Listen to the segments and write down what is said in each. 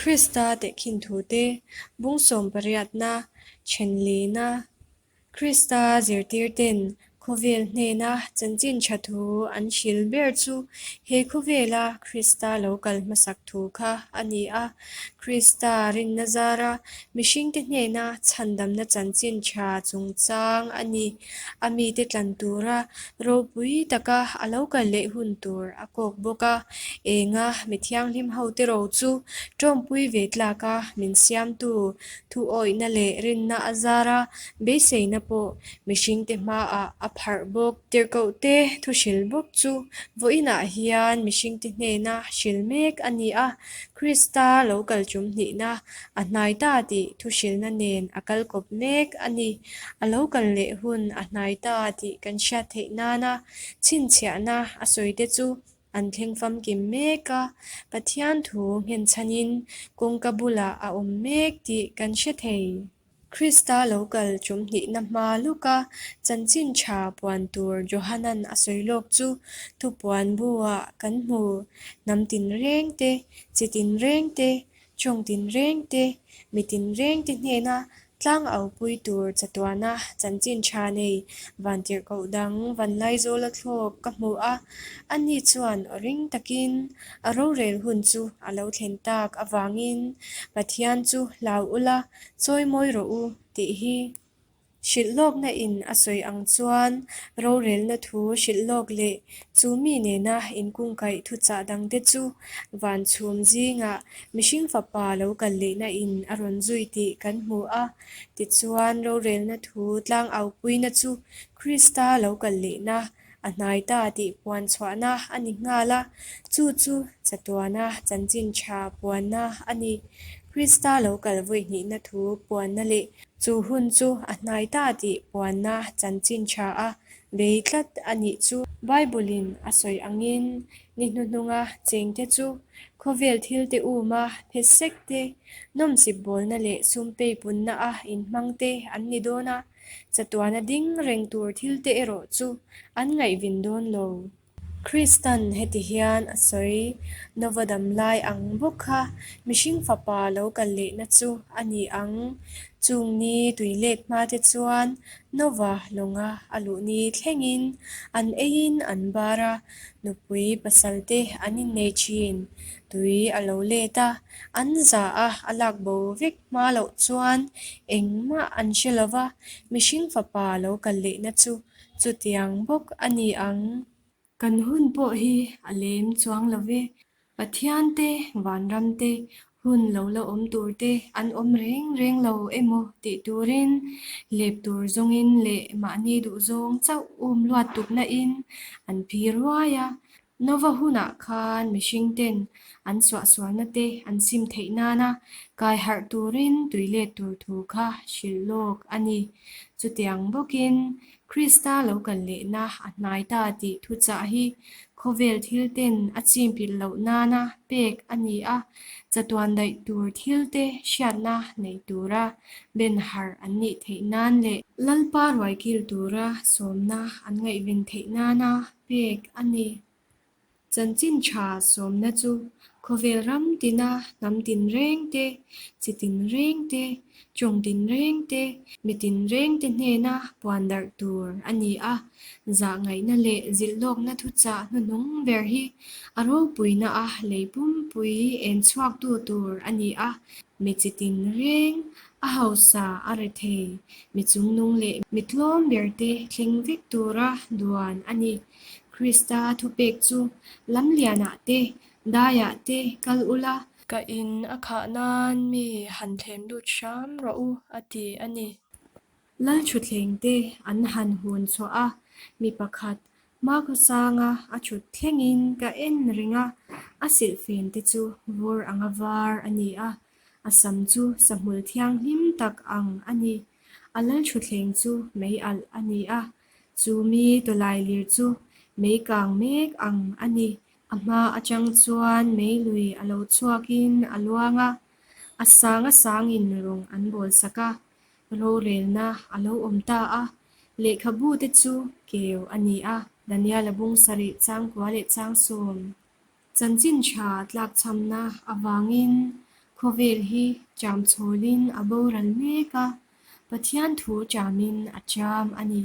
Krista tehkhin thute bung sawmpariatna, thenlina, Krista zirtirten khawvel hnena chanchin tha thu an hril ber chu he khawvela Krista lo kal hmasak thu kha a ni a. Krista rinna zara mihringte hnena chhandamna chanchin tha chungchang a ni. A mite tlan tura ropui taka a lo kal leh hun tur a kawk bawk a. Enga mi thianghlim hote ro chu tawmpui ve tlaka min siamtu Thuawihna leh rinna a zar a, beiseina pawh mihringte hmaah a pharh bawk. Tirhkohte thu hril bawk chu vawiinah hian mihringte hnena hril mek a ni a, Krista lo kal tum hnihna a hnai ta tih thu hrilna nen a kal kawp mek a ni. A lo kal leh hun a hnai ta tih kan hriat theih nana chhinchhiahna a sawite chu An thleng famkim mek a, Pathian thu nghenchhanin kawngka bulah a awm mek tih kan hre thei. Krista lo kal tum hnihna hma lawka chanchin tha puan tur Johanan a sawi lawk chu thupuan bu-ah kan hmu. Hnam tinreng te, chi tinreng te, Chawng tinreng te, mi tinreng te hnena tlang aupui tur chatuana chanchin tha nei vantirhkoh dang Vanlaizawla thlawk ka hmu a, ani chuan aw ring takin a rorel hun chu a lo thlen tak avangin Pathian chu hlau ula chawimawi rawh u tih hi Hrilhlawkna in a sawi ang chuan rorelna thu hrilhlawk leh chu mi nena inkungkaih thuchah dangte chu van chhum zingah mihring fapa lo kal lehna in a rawn zui tih kan hmu a. Tichuan rorelna thu tlangaupuina chu Krista lo kal lehna a hnai ta tih puan chhuahna a ni nghal a, chu chu chatuana chanchin tha puanna a ni. Krista lo kal vawi hnihna thu puanna leh chu hun chu a hnai ta tih puanna chanchin tha a bei tlat a nih chu. Bible-in a sawi angin ni hnuhnunga chengte chu khawvel thilte uma phet sek te, nawmsip bawlna leh sumpei punna a inhmang te an ni dawn a. Chatuana ding reng tur thilte erawh chu an ngaihvin dawn lo. Kristan heti hian a sawi, Nova dam lai ang bawk kha mihring fapa lo kal lehna chu a ni ang. Chung ni tui let hma te chuan Nova lawnga a luh ni thlengin an eiin an bar a, nupui pasal te an innei thin. Tui a lo let a, an za a, a lak bo vek Hma loh chuan engmah an hre lo va, mihring fapa lo kal lehna chu chutiang bawk a ni ang. Kan hun pawh hi a lem chuang lo ve. Pathian te, vanram te, hun lo la awm tur te an awm reng reng lo emaw tih turin lep tur zawngin leh mahni duhzawng chauh um luat tukna in an phi ruai a, Nova hunah khan mihring ten an suahsualna te an sim theih nana kai harh turin tui let tur thu kha hrilh lawk a ni. Chutiang bawkin Krista lo kal lehna a hnai ta tih thuchah hi khawvel thil ten a chim pilh loh nana pek a ni a, chatuan daih tur thil te hriatna nei tura ben harh an nih theih nan leh Lalpa ruaikil tura sawmna an ngaihven theih nana pek a ni. Chanchin tha sawmna chu khawvel ram tina hnam tinreng te, chi tinreng te, tawng tinreng te, mi tinreng te hnena puan darh tur a ni a. Zahngaihna leh zilhlawkna thuchah hnuhnung ber hi a ropuina a lei pumpui en chhuaktu tur a ni a. Mi chi tinreng, a hausa, a rethei, mi chungnung leh mi tlawm berte thleng vek tura duan a ni. Krista thupek chu lamlianah te, daiah te kal ula. Ka in a khah nan mi han thlem lut hram rawh u, a ti a ni. Lalthuthleng te an han hun chhuah a, mi pakhat Hmakhawsanga a thut thlengin ka en reng a, a silhfen te chu vur anga var a ni a, a sam chu sahmul thianghlim tak ang a ni. A lalthuthleng chu mei alh a ni a, chu mi tawlailir chu mei kang mek ang a ni. A hma atang chuan mei lui a lo chhuakin a luang a, a sang a sangin rawng an bawl sak a, Rorelna a lo awm ta a, lehkhabu te chu keu a ni a. Daniel-a bung sarih changkua leh changsawm chanchin tha tlakchhamna avangin Khawvel hi cham chhawlin a boral mek a, Pathian thu chamin a cham a ni.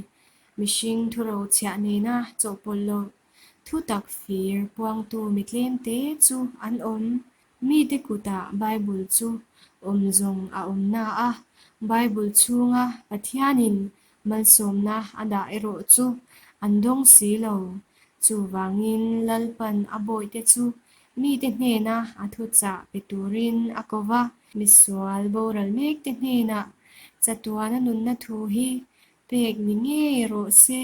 Mihring thurochhiah nena chawhpawlh loh thutak fir puangtu mi tlemte chu an awm. Mite kutah Bible chu awm zawng a awm na a, Bible chhunga Pathianin malsawmna a dah erawh chu an dawng si lo. Chuvangin Lalpan a bawihte chu mite hnena a thuchah pe turin a ko va, misual boral mekte hnenah chatuana nunna thu hi pek ni ngei rawh se.